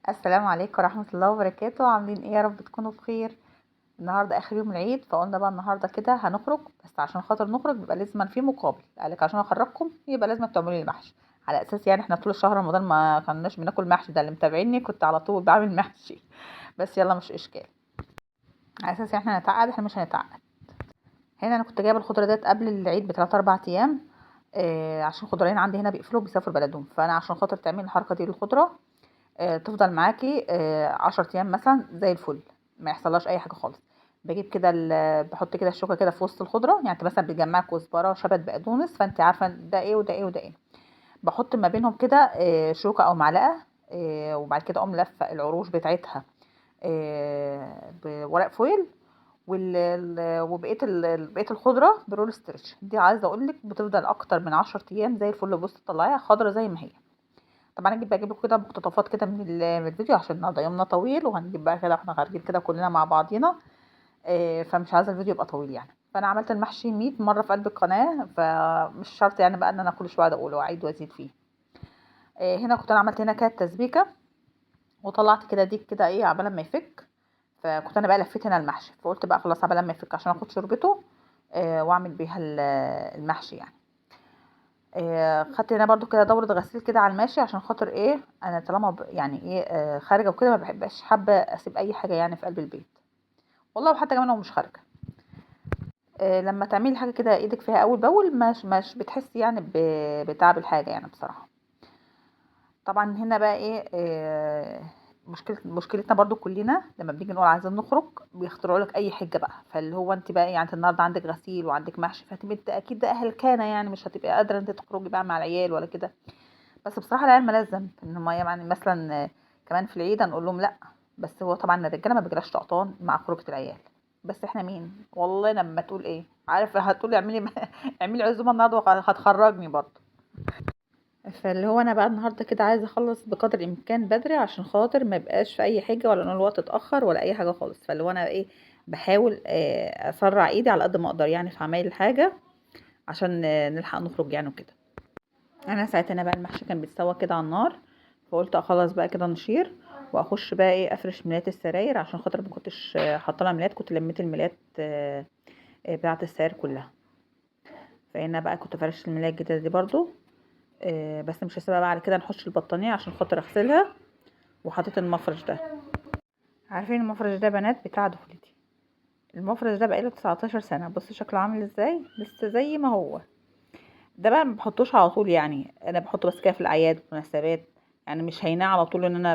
السلام عليكم ورحمة الله وبركاته. عاملين ايه؟ يا رب تكونوا بخير. النهارده اخر يوم العيد، فقلنا بقى النهارده كده هنخرج، بس عشان خاطر نخرج بيبقى لازم في مقابل. قالك عشان اخرجكم يبقى لازم تعملوا لي المحشي، على اساس يعني احنا طول شهر رمضان ما كناش بناكل محشي، ده اللي متابعيني كنت على طول بعمل محشي بس يلا مش اشكال، على اساس يعني احنا هنتعقد، احنا مش هنتعقد. هنا انا كنت جايبه الخضرة ديت قبل العيد بثلاث اربع ايام، عشان خضرين عندي هنا بيقفلوا بيسافروا بلدهم، فانا عشان خاطر تعمل الحركة دي للخضره تفضل معاكي 10 ايام مثلا زي الفل، ما يحصلهاش اي حاجة خالص. بجيب كده بحط كده الشوكة كده في وسط الخضرة، يعني انت مثلا بتجمعي كزبره شبت بقدونس، فانت عارفه ده ايه وده ايه وده ايه. بحط ما بينهم كده شوكه او معلقه، وبعد كده اقوم لفه العروش بتاعتها بورق foil، وبقية بقية الخضرة ب roll stretch. دي عايزه اقول لك بتفضل اكتر من 10 ايام زي الفل، بص تطلعيها خضرة زي ما هي. طبعا اجيب بقى كده مقتطفات كده من الفيديو عشان النهارده يومنا طويل، وهنجيب بقى كده احنا خارجين كده كلنا مع بعضينا، فمش عايزه الفيديو يبقى طويل يعني. فانا عملت المحشي 100 مرة في قلب القناة، فمش شرط يعني بقى ان انا كل شوية اقوله واعيد وازيد فيه. هنا كنت انا عملت هنا كده تسبيكه، وطلعت كده ديك كده ايه عبال ما يفك، فكنت انا بقى لفيت هنا المحشي، فقلت بقى خلاص عبال ما يفك عشان اخد شوربته، واعمل بيها المحشي يعني. خدت هنا برضو كده دورة غسيل كده على الماشي عشان خاطر ايه، انا طالما يعني ايه، خارجة وكده ما بحبش حابة اسيب اي حاجة يعني في قلب البيت والله، وحتى كمان لو مش خارجة. لما تعملي حاجة كده ايدك فيها اول باول مش بتحسي يعني بتعب الحاجة يعني بصراحة. طبعا هنا بقى ايه، مشكلتنا برضو كلنا لما بنيجي نقول عايزين نخرج بيخترعوا لك اي حجه بقى، فاللي هو انت بقى يعني انت النهارده عندك غسيل وعندك محشي، فهتبقي انت اكيد ده هلكانه يعني، مش هتبقي قادرة انت تخرجي بقى مع العيال ولا كده. بس بصراحة العيال مالهاش ذنب ان هم يعني مثلا كمان في العيد هنقول لهم لا، بس هو طبعا الرجالة ما بيجراش طقطان مع خروجه العيال، بس احنا مين والله لما تقول ايه عارفه هتقولي اعملي عزومة النهارده وهتخرجني برضه. فاللي هو انا بقى النهارده كده عايزه اخلص بقدر الامكان بدري عشان خاطر ما يبقاش في اي حاجة ولا ان الوقت اتاخر ولا اي حاجة خالص. فاللي هو انا ايه بحاول اسرع ايدي على قد ما اقدر يعني في عمايل الحاجة عشان نلحق نخرج يعني وكده. انا ساعتها انا بقى المحشي كان بيتسوى كده على النار، فقلت اخلص بقى كده نشير واخش بقى ايه افرش ملايات السراير عشان خاطر ما كنتش حاطه لها ملايات، كنت لميت الملايات بتاعه السراير كلها. فهنا بقى كنت فرشت الملايه الجديدة دي برضو، بس مش هسيبها بقى على كده، نحش البطانيه عشان خاطر اغسلها. وحطيت المفرش ده، عارفين المفرش ده بنات بتاع دخلتي، المفرش ده بقاله 19 سنة، بصوا شكله عامل ازاي لسه زي ما هو. ده بقى ما بحطوش على طول يعني، انا بحطه بس كده في الاعياد والمناسبات يعني، مش هيناه على طول ان انا